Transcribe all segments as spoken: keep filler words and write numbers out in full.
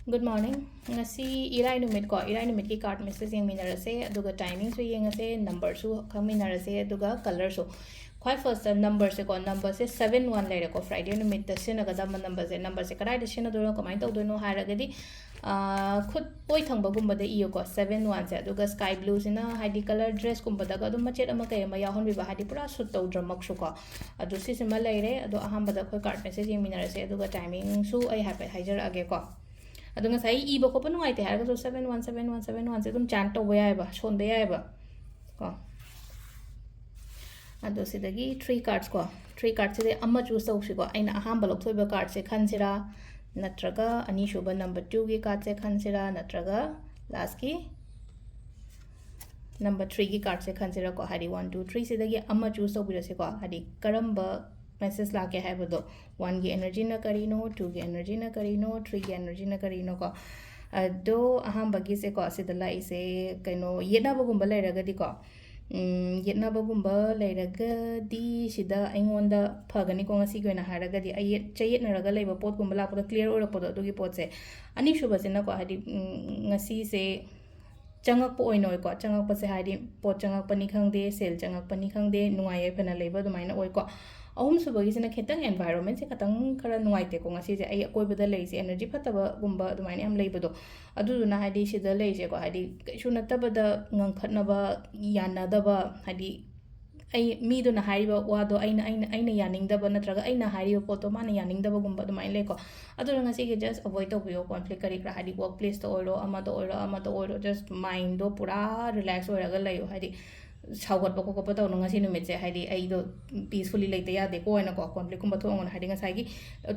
Good morning. ꯉꯁꯤ ꯏꯔꯥꯏ ꯅꯨꯃꯤꯠ ꯀꯣ, ꯏꯔꯥꯏ ꯅꯨꯃꯤꯠꯀꯤ card message ꯌꯦꯡꯃꯤꯟꯅꯔꯁꯦ, ꯑꯗꯨꯒ timingꯁꯨ ꯌꯦꯡꯉꯁꯦ, numberꯁꯨ ꯈꯪꯃꯤꯟꯅꯔꯁꯦ, ꯑꯗꯨꯒ colorꯁꯨ꯫ ꯈ꯭ꯋꯥꯏ firstꯇ numberꯁꯦ ꯀꯣ, numberꯁꯦ seven one ꯂꯩꯔꯦꯀꯣ, Friday ꯅꯨꯃꯤꯠꯇ ꯁꯤꯖꯤꯟꯅꯒꯗꯕ numberꯁꯦ꯫ Numberꯁꯦ ꯀꯗꯥꯏꯗ ꯁꯤꯖꯤꯟꯅꯗꯣꯏꯅꯣ, ꯀꯃꯥꯏꯅ ꯇꯧꯗꯣꯏꯅꯣ ꯍꯥꯏꯔꯒꯗꯤ, ꯑꯥ, ꯈꯨꯠ ꯑꯣꯏ ꯊꯪꯕꯒꯨꯝꯕꯗ ꯏꯌꯨꯀꯣ, seven oneꯁꯦ꯫ ꯑꯗꯨꯒ sky blueꯁꯤꯅ ꯍꯥꯏꯗꯤ color dressꯀꯨꯝꯕꯗꯒ ꯑꯗꯨꯝ ꯃꯆꯦꯠ ꯑꯃ ꯀꯩ ꯑꯃ ꯌꯥꯎꯍꯟꯕꯤꯕ, ꯍꯥꯏꯗꯤ ꯄꯨꯔꯥ suit ꯇꯧꯗ꯭ꯔꯃꯛꯁꯨꯀꯣ꯫ ꯑꯗꯨ ꯁꯤꯁꯤꯃ ꯂꯩꯔꯦ꯫ ꯑꯗꯣ ꯑꯍꯥꯟꯕꯗ ꯑꯩꯈꯣꯏ card message ꯌꯦꯡꯃꯤꯟꯅꯔꯁꯦ, ꯑꯗꯨꯒ timingꯁꯨ ꯑꯩ ꯍꯥꯏꯐꯦꯠ ꯍꯥꯏꯖꯔꯛꯑꯒꯦꯀꯣ꯫ ꯑꯗꯣ ꯉꯁꯥꯏ ꯏꯕ ꯈꯣꯠꯄ ꯅꯨꯡꯉꯥꯏꯇꯦ ꯍꯥꯏꯔꯒꯁꯨ seven one seven one seven oneꯁꯦ ꯑꯗꯨꯝ chant ꯇꯧꯕ ꯌꯥꯏꯑꯕ, ꯁꯣꯟꯕ ꯌꯥꯏꯑꯕ ꯀꯣ꯫ ꯑꯗꯣ ꯁꯤꯗꯒꯤ three cards ꯀꯣ, three cardꯁꯤꯗꯤ ꯑꯃ choose ꯇꯧꯁꯤꯀꯣ꯫ ꯑꯩꯅ ꯑꯍꯥꯟꯕ ꯂꯧꯊꯣꯛꯏꯕ cardꯁꯦ ꯈꯟꯁꯤꯔꯥ, ꯅꯠꯇ꯭ꯔꯒ ꯑꯅꯤꯁꯨꯕ number twoꯒꯤ cardꯁꯦ ꯈꯟꯁꯤꯔꯥ, ꯅꯠꯇ꯭ꯔꯒ lastꯀꯤ number threeꯒꯤ cardꯁꯦ ꯈꯟꯁꯤꯔꯥꯀꯣ꯫ ꯍꯥꯏꯗꯤ one two threeꯁꯤꯗꯒꯤ ꯑꯃ choose ꯇꯧꯕꯤꯔꯁꯤꯀꯣ꯫ ꯍꯥꯏꯗꯤ ꯀꯔꯝꯕ message ꯂꯥꯛꯀꯦ ꯍꯥꯏꯕꯗꯣ, oneꯒꯤ energyꯅ ꯀꯔꯤꯅꯣ, twoꯒꯤ energyꯅ ꯀꯔꯤꯅꯣ, threeꯒꯤ energyꯅ ꯀꯔꯤꯅꯣꯀꯣ꯫ ꯑꯗꯣ ꯑꯍꯥꯟꯕꯒꯤꯁꯦꯀꯣ, ꯁꯤꯗ ꯂꯥꯛꯏꯁꯦ ꯀꯩꯅꯣ, ꯌꯦꯠꯅꯕꯒꯨꯝꯕ ꯂꯩꯔꯒꯗꯤꯀꯣ, ꯎꯝ, ꯌꯦꯠꯅꯕꯒꯨꯝꯕ ꯂꯩꯔꯒꯗꯤ ꯁꯤꯗ ꯑꯩꯉꯣꯟꯗ ꯐꯒꯅꯤꯀꯣ, ꯉꯁꯤꯒꯤ ꯑꯣꯏꯅ ꯍꯥꯏꯔꯒꯗꯤ꯫ ꯑꯌꯦꯠ-, ꯆꯌꯦꯠꯅꯔꯒ ꯂꯩꯕ ꯄꯣꯠꯀꯨꯝꯕ ꯂꯥꯛꯄꯗ clear ꯑꯣꯏꯔꯛꯄꯗꯣ, ꯑꯗꯨꯒꯤ ꯄꯣꯠꯁꯦ꯫ ꯑꯅꯤꯁꯨꯕꯁꯤꯅꯀꯣ, ꯍꯥꯏꯗꯤ, ꯎꯝ, ꯉꯁꯤꯁꯦ ꯆꯪꯉꯛꯄ ꯑꯣꯏꯅ ꯑꯣꯏꯀꯣ꯫ ꯆꯪꯉꯛꯄꯁꯦ ꯍꯥꯏꯗꯤ ꯄꯣꯠ ꯆꯪꯉꯛꯄꯅꯤ ꯈꯪꯗꯦ, ꯁꯦꯜ ꯆꯪꯉꯛꯄꯅꯤ ꯈꯪꯗꯦ, ꯅꯨꯡꯉꯥꯏ ꯌꯥꯏꯐꯅ ꯂꯩꯕ ꯑꯗꯨꯃꯥꯏꯅ ꯑꯣꯏꯀꯣ꯫ ꯑꯍꯨꯝꯁꯨꯕꯒꯤꯁꯤꯅ ꯈꯤꯇꯪ environmentꯁꯦ ꯈꯤꯇꯪ ꯈꯔ ꯅꯨꯡꯉꯥꯏꯇꯦꯀꯣ ꯉꯁꯤꯁꯦ꯫ ꯑꯩ ꯑꯀꯣꯏꯕꯗ ꯂꯩꯔꯤꯁꯦ energy ꯐꯠꯇꯕꯒꯨꯝꯕ ꯑꯗꯨꯃꯥꯏꯅ ꯌꯥꯝ ꯂꯩꯕꯗꯣ꯫ ꯑꯗꯨꯗꯨꯅ ꯍꯥꯏꯗꯤ ꯁꯤꯗ ꯂꯩꯔꯤꯁꯦꯀꯣ, ꯍꯥꯏꯗꯤ ꯀꯩꯁꯨ ꯅꯠꯇꯕꯗ ꯉꯪꯈꯠꯅꯕ, ꯌꯥꯅꯗꯕ, ꯍꯥꯏꯗꯤ ꯑꯩ, ꯃꯤꯗꯨꯅ ꯍꯥꯏꯔꯤꯕ ꯋꯥꯗꯣ ꯑꯩꯅ, ꯑꯩꯅ, ꯑꯩꯅ ꯌꯥꯅꯤꯡꯗꯕ ꯅꯠꯇ꯭ꯔꯒ ꯑꯩꯅ ꯍꯥꯏꯔꯤꯕ ꯄꯣꯠꯇꯣ ꯃꯥꯅ ꯌꯥꯅꯤꯡꯗꯕꯒꯨꯝꯕ ꯑꯗꯨꯃꯥꯏꯅ ꯂꯩꯀꯣ꯫ ꯑꯗꯨꯅ ꯉꯁꯤꯒꯤ just avoid ꯇꯧꯕꯤꯌꯣ conflict ꯀꯔꯤ ꯀꯔꯥ, ꯍꯥꯏꯗꯤ work placeꯇ ꯑꯣꯏꯔꯣ, ꯑꯃꯗ ꯑꯣꯏꯔꯣ, ꯑꯃꯗ ꯑꯣꯏꯔꯣ, just mindꯗꯣ ꯄꯨꯔꯥ relax ꯑꯣꯏꯔꯒ ꯂꯩꯌꯣ꯫ ꯍꯥꯏꯗꯤ ꯁꯥꯎꯒꯠꯄ ꯈꯣꯠꯀꯠꯄ ꯇꯧꯅꯨ ꯉꯁꯤ ꯅꯨꯃꯤꯠꯁꯦ, ꯍꯥꯏꯗꯤ ꯑꯩꯗꯣ peacefully ꯂꯩꯇ ꯌꯥꯗꯦꯀꯣ ꯍꯥꯏꯅꯀꯣ, conflictꯀꯨꯝꯕ ꯊꯣꯛꯑꯝꯒꯅꯤ꯫ ꯍꯥꯏꯗꯤ ꯉꯁꯥꯏꯒꯤ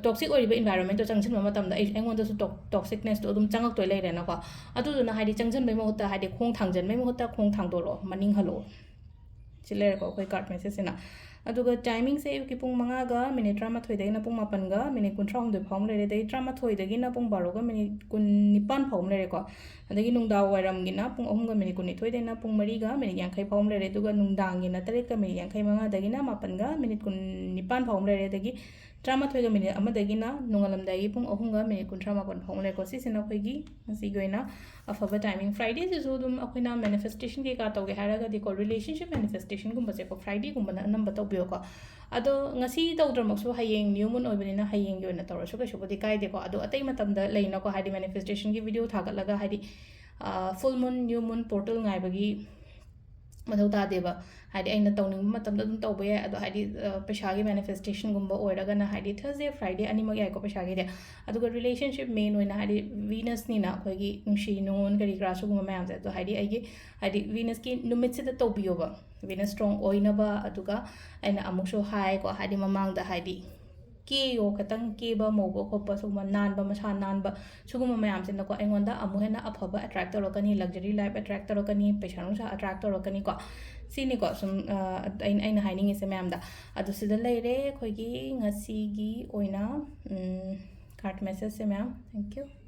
toxic ꯑꯣꯏꯔꯤꯕ environmentꯇꯣ ꯆꯪꯁꯤꯟꯕ ꯃꯇꯝꯗ ꯑꯩ, ꯑꯩꯉꯣꯟꯗꯁꯨ to-, toxicnessꯇꯣ ꯑꯗꯨꯝ ꯆꯪꯉꯛꯇꯣꯏ ꯂꯩꯔꯦꯅꯀꯣ꯫ ꯑꯗꯨꯗꯨꯅ ꯍꯥꯏꯗꯤ ꯆꯪꯁꯤꯟꯕꯩ ꯃꯍꯨꯠꯇ, ꯍꯥꯏꯗꯤ ꯈꯣꯡ ꯊꯥꯡꯖꯟꯕꯩ ꯃꯍꯨꯠꯇ ꯈꯣꯡ ꯊꯥꯡꯗꯣꯔꯛꯑꯣ, ꯃꯅꯤꯡ ꯍꯜꯂꯛꯑꯣ꯫ ꯁꯤ ꯂꯩꯔꯦꯀꯣ ꯑꯩꯈꯣꯏ card messageꯁꯤꯅ꯫ ꯑꯗꯨꯒ timingꯁꯦ ꯑꯌꯨꯛꯀꯤ ꯄꯨꯡ ꯃꯉꯥꯒ minute ꯇꯔꯥꯃꯥꯊꯣꯏꯗꯒꯤꯅ ꯄꯨꯡ ꯃꯥꯄꯟꯒ minute ꯀꯨꯟꯊ꯭ꯔꯥꯍꯨꯝꯗꯣꯏ ꯐꯥꯎ ꯑꯃ ꯂꯩꯔꯦ, ꯑꯗꯒꯤ ꯇꯔꯥꯃꯥꯊꯣꯏꯗꯒꯤꯅ ꯄꯨꯡ ꯕꯥꯔꯣꯒ minute ꯀꯨꯟꯅꯤꯄꯥꯟ ꯐꯥꯎ ꯑꯃ ꯂꯩꯔꯦꯀꯣ꯫ ꯑꯗꯒꯤ ꯅꯨꯡꯗꯥꯡ ꯋꯥꯏꯔꯝꯒꯤꯅ ꯄꯨꯡ ꯑꯍꯨꯝꯒ minute ꯀꯨꯟꯅꯤꯊꯣꯏꯗꯩꯅ ꯄꯨꯡ ꯃꯔꯤꯒ minute ꯌꯥꯡꯈꯩ ꯐꯥꯎ ꯑꯃ ꯂꯩꯔꯦ, ꯑꯗꯨꯒ ꯅꯨꯡꯗꯥꯡꯒꯤꯅ ꯇꯔꯦꯠꯀ minute ꯌꯥꯡꯈꯩ ꯃꯉꯥꯗꯒꯤꯅ ꯃꯥꯄꯟꯒ minute ꯀꯨꯟꯅꯤꯄꯥꯟ ꯐꯥꯎ ꯑꯃ ꯂꯩꯔꯦ, ꯑꯗꯒꯤ ꯇꯔꯥꯃꯥꯊꯣꯏꯒ ꯃꯤꯅꯤꯠ ꯑꯃꯗꯒꯤꯅ ꯅꯣꯡꯉꯥꯜꯂꯝꯗꯥꯏꯒꯤ ꯄꯨꯡ ꯑꯍꯨꯝꯒ ꯃꯤꯅꯤꯠ ꯀꯨꯟꯊ꯭ꯔꯥ ꯃꯥꯄꯟ ꯐꯥꯎ ꯂꯩꯀꯣ꯫ ꯁꯤꯁꯤꯅ ꯑꯩꯈꯣꯏꯒꯤ ꯉꯁꯤꯒꯤ ꯑꯣꯏꯅ ꯑꯐꯕ ꯇꯥꯏꯃꯤꯡ꯫ ꯐ꯭ꯔꯥꯏꯗꯦꯁꯤꯁꯨ ꯑꯗꯨꯝ ꯑꯩꯈꯣꯏꯅ ꯃꯦꯅꯤꯐꯦꯁꯇꯦꯁꯟ ꯀꯩꯀꯥ ꯇꯧꯒꯦ ꯍꯥꯏꯔꯒꯗꯤꯀꯣ, ꯔꯤꯂꯦꯁꯟꯁꯤꯞ ꯃꯦꯅꯤꯐꯦꯁꯇꯦꯁꯟꯒꯨꯝꯕꯁꯦꯀꯣ ꯐ꯭ꯔꯥꯏꯗꯦꯒꯨꯝꯕꯅ ꯑꯅꯝꯕ ꯇꯧꯕꯤꯌꯨꯀꯣ꯫ ꯑꯗꯣ ꯉꯁꯤ ꯇꯧꯗ꯭ꯔꯃꯛꯁꯨ ꯍꯌꯦꯡ ꯅ꯭ꯌꯨ ꯃꯨꯟ ꯑꯣꯏꯕꯅꯤꯅ ꯍꯌꯦꯡꯒꯤ ꯑꯣꯏꯅ ꯇꯧꯔꯁꯨ ꯀꯩꯁꯨꯕꯨꯗꯤ ꯀꯥꯏꯗꯦꯀꯣ꯫ ꯑꯗꯣ ꯑꯇꯩ ꯃꯇꯝꯗ ꯂꯩꯅꯀꯣ, ꯍꯥꯏꯗꯤ ꯃꯦꯅꯤꯐꯦꯁꯇꯦꯁꯟꯒꯤ ꯚꯤꯗꯤꯑꯣ ꯊꯥꯒꯠꯂꯒ ꯍꯥꯏꯗꯤ ꯐꯨꯜ ꯃꯨꯟ, ꯅ꯭ꯌꯨ ꯃꯨꯟ, ꯄꯣꯔꯇꯜ ꯉꯥꯏꯕꯒꯤ ꯃꯊꯧ ꯇꯥꯗꯦꯕ꯫ ꯍꯥꯏꯗꯤ ꯑꯩꯅ ꯇꯧꯅꯤꯡꯕ ꯃꯇꯝꯗ ꯑꯗꯨꯝ ꯇꯧꯕ ꯌꯥꯏ꯫ ꯑꯗꯣ ꯍꯥꯏꯗꯤ ꯄꯩꯁꯥꯒꯤ ꯃꯦꯅꯤꯐꯦꯁꯇꯦꯁꯟꯒꯨꯝꯕ ꯑꯣꯏꯔꯒꯅ ꯍꯥꯏꯗꯤ ꯊꯔꯁꯗꯦ ꯐ꯭ꯔꯥꯏꯗꯦ ꯑꯅꯤꯃꯛ ꯌꯥꯏꯀꯣ ꯄꯩꯁꯥꯒꯤꯗꯤ꯫ ꯑꯗꯨꯒ ꯔꯤꯂꯦꯁꯟꯁꯤꯞ ꯃꯦꯟ ꯑꯣꯏꯅ ꯍꯥꯏꯗꯤ ꯚꯤꯅꯁꯅꯤꯅ ꯑꯩꯈꯣꯏꯒꯤ ꯅꯨꯡꯁꯤ ꯅꯨꯡꯉꯣꯟ ꯀꯔꯤ ꯀꯔꯥ ꯁꯤꯒꯨꯝꯕ ꯃꯌꯥꯝꯁꯦ꯫ ꯑꯗꯣ ꯍꯥꯏꯗꯤ ꯑꯩꯒꯤ ꯍꯥꯏꯗꯤ ꯚꯤꯅꯁꯀꯤ ꯅꯨꯃꯤꯠꯁꯤꯗ ꯇꯧꯕꯤꯌꯣꯕ, ꯚꯤꯅꯁ ꯁ꯭ꯇꯔꯣꯡ ꯑꯣꯏꯅꯕ꯫ ꯑꯗꯨꯒ ꯑꯩꯅ ꯑꯃꯨꯛꯁꯨ ꯍꯥꯏꯀꯣ, ꯍꯥꯏꯗꯤ ꯃꯃꯥꯡꯗ ꯍꯥꯏꯗꯤ ꯀꯦꯌꯣ, ꯈꯤꯇꯪ ꯀꯦꯕ, ꯃꯧꯕ ꯈꯣꯠꯄ, ꯁꯤꯒꯨꯝꯕ ꯅꯥꯟꯕ, ꯃꯁꯥ ꯅꯥꯟꯕ, ꯁꯤꯒꯨꯝꯕ ꯃꯌꯥꯝꯁꯤꯅꯀꯣ ꯑꯩꯉꯣꯟꯗ ꯑꯃꯨꯛ ꯍꯦꯟꯅ ꯑꯐꯕ ꯑꯦꯇ꯭ꯔꯦꯛ ꯇꯧꯔꯛꯀꯅꯤ, ꯂꯛꯖꯔꯤ ꯂꯥꯏꯐ ꯑꯦꯇ꯭ꯔꯦꯛ ꯇꯧꯔꯛꯀꯅꯤ, ꯄꯩꯁꯥ ꯅꯨꯡꯁꯥ ꯑꯦꯇ꯭ꯔꯦꯛ ꯇꯧꯔꯛꯀꯅꯤꯀꯣ꯫ ꯁꯤꯅꯤꯀꯣ ꯁꯨꯝ ꯑꯩꯅ ꯑꯩꯅ ꯍꯥꯏꯅꯤꯡꯉꯤꯁꯦ ꯃꯌꯥꯝꯗ꯫ ꯑꯗꯨ ꯁꯤꯗ ꯂꯩꯔꯦ ꯑꯩꯈꯣꯏꯒꯤ ꯉꯁꯤꯒꯤ ꯑꯣꯏꯅ ꯀꯥꯔꯠ ꯃꯦꯁꯦꯖꯁꯦ ꯃꯌꯥꯝ꯫ Thank you.